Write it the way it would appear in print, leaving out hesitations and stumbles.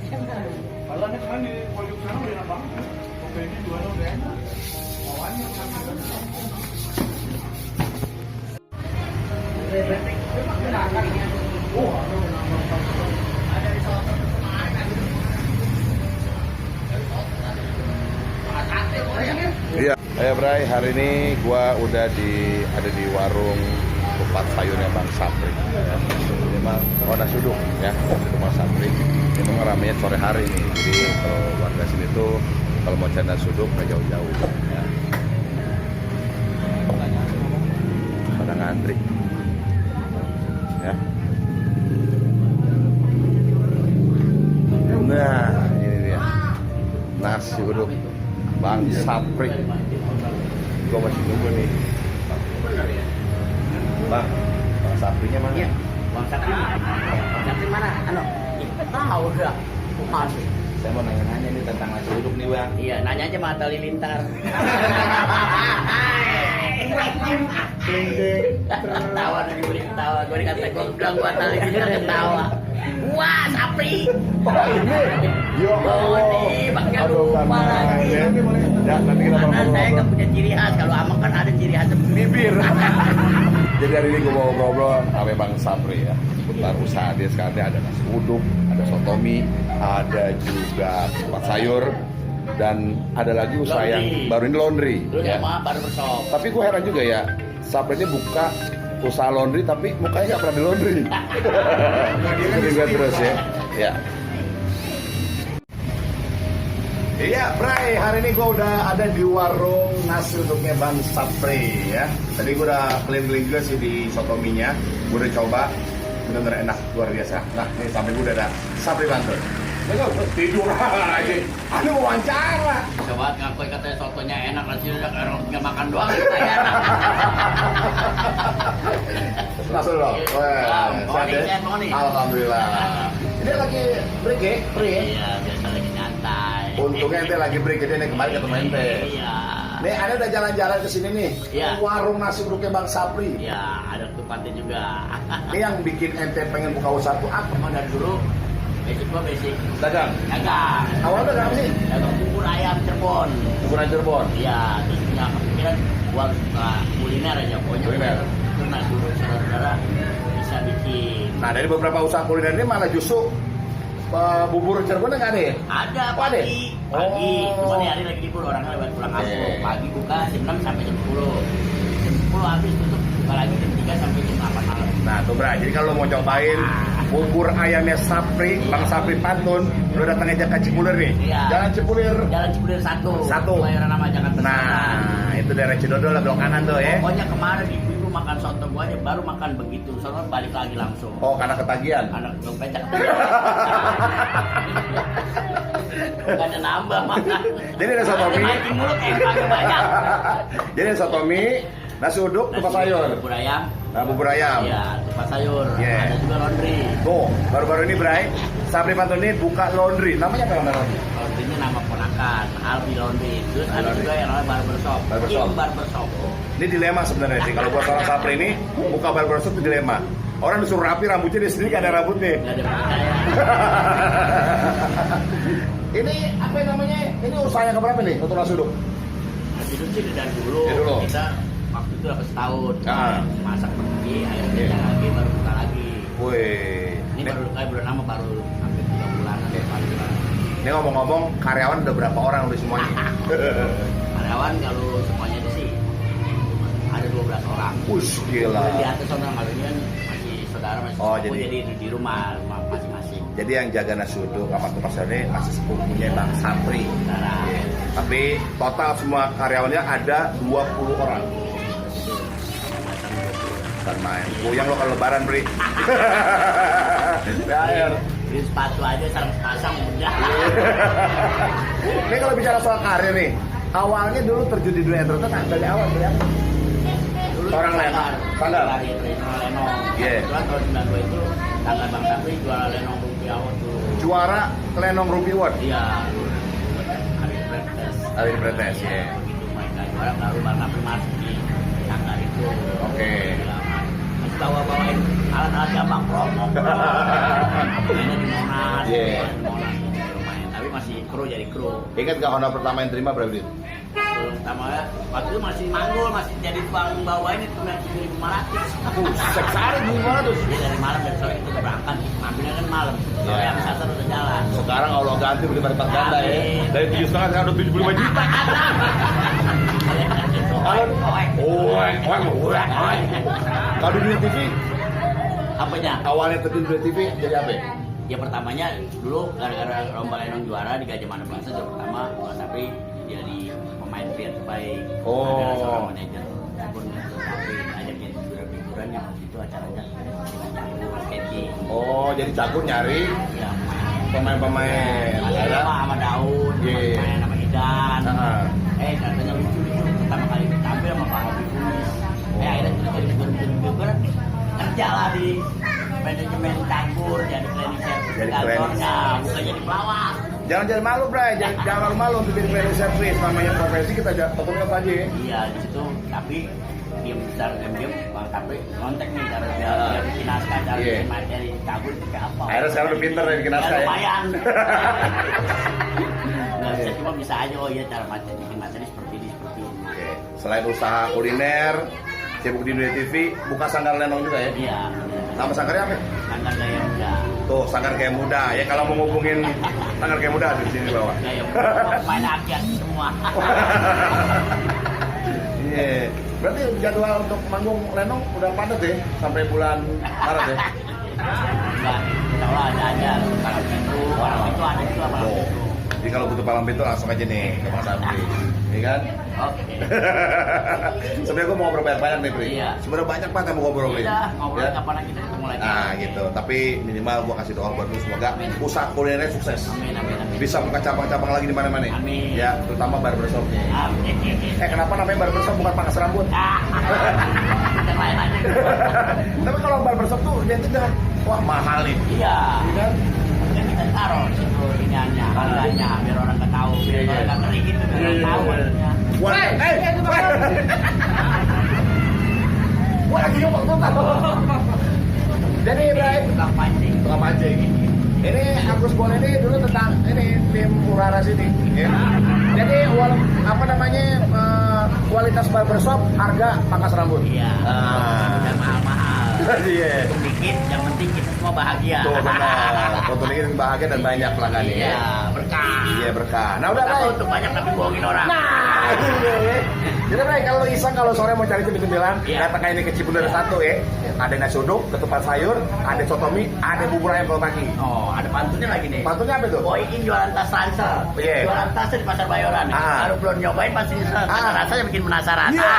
Kalau ini kan di pojok sana udah enak banget. Kopinya juga udah enak. Bawahnya Iya, Bray, hari ini gua udah ada di warung tempat sayurnya Bang Sapri. Memang nasi uduk ya, Bang Sapri. Memang ramenya sore hari ini. Jadi kalau warga sini tuh kalau mau cari nasi uduk nggak jauh-jauh. Ya. Pada ngantri. Ya. Nah, ini dia nasi uduk Bang Sapri. Gue masih nunggu nih. Bang Saprinya mana? Iya, Bang Sapri. Bang Sapri mana? Tahu udah. Masih. Saya mau nanya-nanya nih tentang nasi uduk nih, Bang. Iya, nanya aja sama Tali Lintar. Ketawa dari gue ketawa. Gue dikata gue bilang gue Tali Lintar ketawa. Wah, Sapri. Yo, pakai lupa lagi. Ya, nanti kita Karena saya nggak punya ciri khas. Kalau Amang kan ada ciri khas bibir. Jadi hari ini gue mau ngobrol sama Bang Sapri ya. Seputar usaha dia sekarang dia ada nasi uduk, ada sotomi, ada juga tempat sayur, dan ada lagi usaha yang baru ini laundry. Ya. Baru bershop. Tapi gue heran juga ya, Sapri ini buka usaha laundry tapi mukanya nggak pernah di laundry. Jadi gue terus ya. Ya. Iya, Bray, hari ini gue udah ada di warung nasi uduknya Bang Sapri ya. Tadi gue udah keliling-keliling juga sih di sotominya. Gue udah coba, bener-bener enak, luar biasa. Nah, ini sampai gue udah ada Sapri Bantul. Enggak, tidur aja. Ada wawancara. Coba ngaku katanya sotonya enak, nasi udah orang nggak makan doang. Enak. Langsung loh. Morning. Alhamdulillah. Ini lagi break ya? Iya, biasa lagi nyantai. Untungnya ente lagi break, jadi ente kemarin ketemu ente. Iya. Nih, Anda udah jalan-jalan ke sini nih. Iya. Warung nasi uduknya Bang Sapri. Iya, ada tempatnya juga. Ini yang bikin ente pengen buka usaha tuh apa? Emang dari dulu basic Dagang. dagang. Awalnya dagang apa sih? Dagang bubur ayam Cirebon. Ukuran Cirebon. Iya, terus punya kepikiran buat buka kuliner aja pokoknya. Kuliner. Karena dulu saudara-saudara bisa bikin. Nah, dari beberapa usaha kuliner ini malah justru bubur Cirebon nggak ada ya? Ada Oh, ada? pagi. Oh. Cuman hari lagi libur orangnya lewat pulang kampung. Oke. Pagi buka jam 6 sampai jam 10. Jam 10 habis tutup buka lagi jam 3 sampai jam 8 malam. Nah, tuh Bra, jadi kalau mau cobain bubur ayamnya Sapri, Bang Sapri Pantun, lu datang aja ke Cipulir nih. Iya. Jalan Cipulir. Jalan Cipulir 1. Satu. Bayaran nama Jakarta Selatan. Nah, itu daerah Cidodol lah, belok kanan tuh ya. Pokoknya kemarin ibu makan soto gua aja baru makan begitu, soalnya balik lagi langsung. Oh, karena ketagihan. Anak dompetnya gak ada nambah makan. Jadi ada sotomi. Mancing mulut pakai banyak. Jadi ada sotomi, nasi uduk, tempat sayur. Bubur ayam. Nah, bubur ayam. Iya, tempat sayur. Yeah. Ada juga laundry. Tuh, baru-baru ini Bray, Sapri Pantun ini buka laundry. Namanya apa laundry? Laundrynya nama ponakan, Albi Laundry. Terus ada juga yang namanya barbershop. Barbershop. Barbershop. Ini dilema sebenarnya sih. Kalau buat seorang Sapri ini buka barbershop itu dilema. Orang disuruh rapi rambutnya, dia sendiri gak ada rambutnya. Gak ada percaya. Ini apa yang namanya? Ini usahanya keberapa nih untuk nasi uduk? Nasi uduk sih dari dulu. Dari dulu. Kita waktu itu dapat setahun. Ah. Masak pergi, akhirnya Iya. lagi baru buka lagi. Wih. Ini baru kayak bulan lama baru hampir 3 bulan. Ini ngomong-ngomong karyawan udah berapa orang udah semuanya? Karyawan kalau semuanya itu sih ada 12 orang. Wush, gila. Di atas orang kalau ini kan masih saudara masih Oh, sepupu, jadi- jadi di rumah masing-masing. Jadi yang jaga nasi uduk apa tempat sayurnya masih sepupunya Bang Sapri. Saudara. Iya. Tapi total semua karyawannya ada 20 orang. Bukan main. Goyang lo kalau lebaran, Bri. Air. Beli sepatu aja sarang sepasang udah. Ini kalau bicara soal karir nih, awalnya dulu terjun di dunia entertainment dari awal dari apa? Dulu Seorang lenong. Sandal. Lari tradisional lenong. Iya. Kebetulan tahun 92 itu tangga Bang Sapri jual lenong rupiah tuh. Juara Lenong Ruby Award. Iya. Hari Pretes. Hari Pretes, ya. Begitu mereka juara baru Bang Sapri masuk di tangga itu. Oke. Masih bawa-bawain alat-alat gampang promo. Mainnya di Monas. Iya. Di Monas. masih kru jadi kru. Ingat gak honor pertama yang terima berapa duit? Kalau pertama waktu itu masih manggul, masih jadi tukang bawa ini cuma 7.500. Sehari gimana tuh? Dia dari malam dari sore itu berangkat, ngambilnya kan malam. Sore yang satu udah jalan. Sekarang kalau ganti berlipat-lipat ganda ya. Dari 7,5 sekarang udah 75 juta. Kalau di dunia TV, Apanya? awalnya terjun di dunia TV jadi apa? Ya pertamanya dulu gara-gara lomba lenong juara di Gajah Mada Plaza itu pertama, tapi jadi pemain pria terbaik. Oh. Ada seorang manajer pun tapi ajakin figuran yang waktu itu acaranya dengan skating. Oh, jadi Cagur nyari Ya, pemain-pemain. ada sama Daun, Iya. pemain nama Idan. Heeh. Katanya lucu pertama kali tampil sama Pak Hobi Kunis. Akhirnya jadi figuran kerja lah di manajemen Cagur, jadi cleaning service Jadi kantornya, bukan jadi pelawak. Jangan jadi malu, Bray. Jangan malu-malu untuk jadi cleaning service. Namanya profesi kita potongnya apa aja ya. Iya di situ, tapi diam bang tapi kontak nih cara dia bikin naskah, cara Iya. bikin materi Cagur itu kayak apa? Akhirnya sekarang udah pinter ya bikin naskah ya. Lumayan. Nggak bisa cuma bisa aja oh iya cara bikin materi seperti ini. Oke. Selain usaha kuliner, sibuk di dunia TV, buka sanggar lenong juga ya. Iya. Nama sanggarnya apa? Sanggar gaya muda. Tuh, sanggar kayak muda. Ya kalau mau ngubungin sanggar kayak muda di sini bawah. Gaya muda. Main akyat semua. Iya. Berarti jadwal untuk manggung lenong udah padat ya sampai bulan Maret ya. Enggak, insya Allah ada aja. Kalau itu, orang itu ada juga malam Oh. itu. Jadi kalau butuh palang pintu langsung aja nih ke Mas Andri. Iya kan? Oke. Sebenarnya gue mau ngobrol banyak nih, Pri. Iya. Sebenarnya banyak banget yang mau ngobrol nih. Iya, ngobrol Ya. kapan lagi kita ketemu lagi. Nah, gitu. Tapi minimal gue kasih doa buat lu semoga usaha kulinernya sukses. Amin. Bisa buka cabang-cabang lagi di mana-mana. Amin. Ya, terutama barbershop nih. Amin. Kenapa namanya barbershop bukan pangkas rambut? Yang lain aja. Tapi kalau barbershop tuh dia tuh dengan wah mahal nih. Iya. Iya kan? Kan kita taruh situ iniannya, harganya, biar orang nggak tahu, biar orang nggak ngeri gitu, biar orang tahu maksudnya. Wah, Wah, lagi nyumpuk tuh. Jadi, Bray, Tukang pancing. tukang mancing. Ini Agus Bon ini dulu tentang ini tim Urara sini. Ya. Jadi apa namanya kualitas barbershop, harga pangkas rambut. Iya. Udah mahal-mahal. Iya. Dikit, yang penting kita semua bahagia. Tuh benar. Foto ini bahagia dan banyak pelanggannya. Iya, berkah. Iya berkah. Nah udah Apa Bray. untuk banyak tapi bohongin orang. Nah, itu dia. Ya. Jadi Bray, kalau iseng kalau sore mau cari cemil-cemilan, Iya. datang kayak ini ke Cipulir 1 ya. Ada nasi uduk, ketupat sayur, ada soto mie, ada bubur ayam kalau kaki. Oh, ada pantunnya lagi nih. Pantunnya apa tuh? Boy ini jualan tas ransel. Iya. Jualan tas di Pasar Bayoran. Ah. Kalau belum nyobain pasti nyesel. Karena rasanya bikin penasaran. Iya.